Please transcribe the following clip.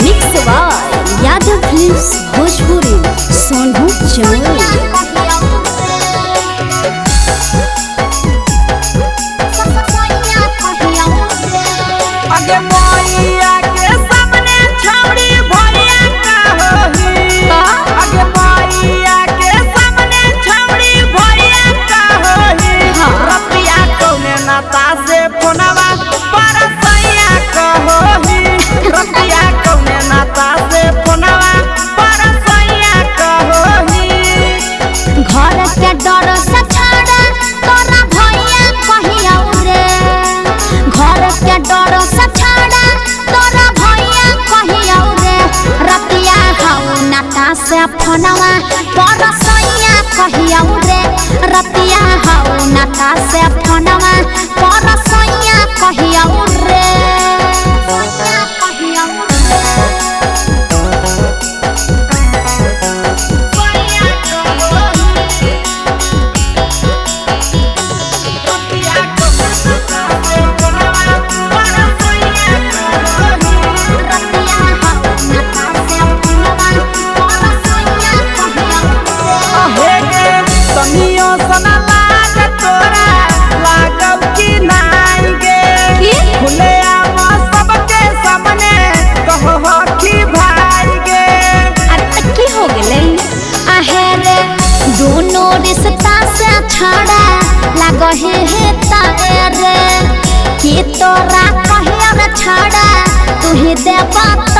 Mix by Yadav films Bhojpuri Sonu Jamui. अगे मैया के सामने छौड़ी भैया का होही। अगे मैया के सामने छौड़ी भैया का होही। हाँ। रतिया कौने नाता से फोनवा पर सैया का होही। रतिया कौने नाता से फोनवा पर सैया का होही। घर के डर से छाड़ा तोरा भैया कहिया रे। घर के डर से छाड़ा तोरा भैया कहिया रे। रतिया हौ नाता से फोनवा पर सैया कहिया रे। रतिया हौ नाता से फोनवा पर सैया कहिया रे। कहिया सैया का होही। रतिया कौने नाता से फोनवा पर सैया का होही। रतिया हौ नाता से फोनवा पर सैया कहिया रे। अहे गे तनियो सना लाज तोरा लागब कि नाइ गे। की? खुले आम सबके सामने कहो हो कि भाई गे। अरे त की हो गेलै? आहे रे दोनों रिश्ता से छाड़ा लागहे हे ताए रे। की तोरा कहिया रे छाड़ा तू ही दे बता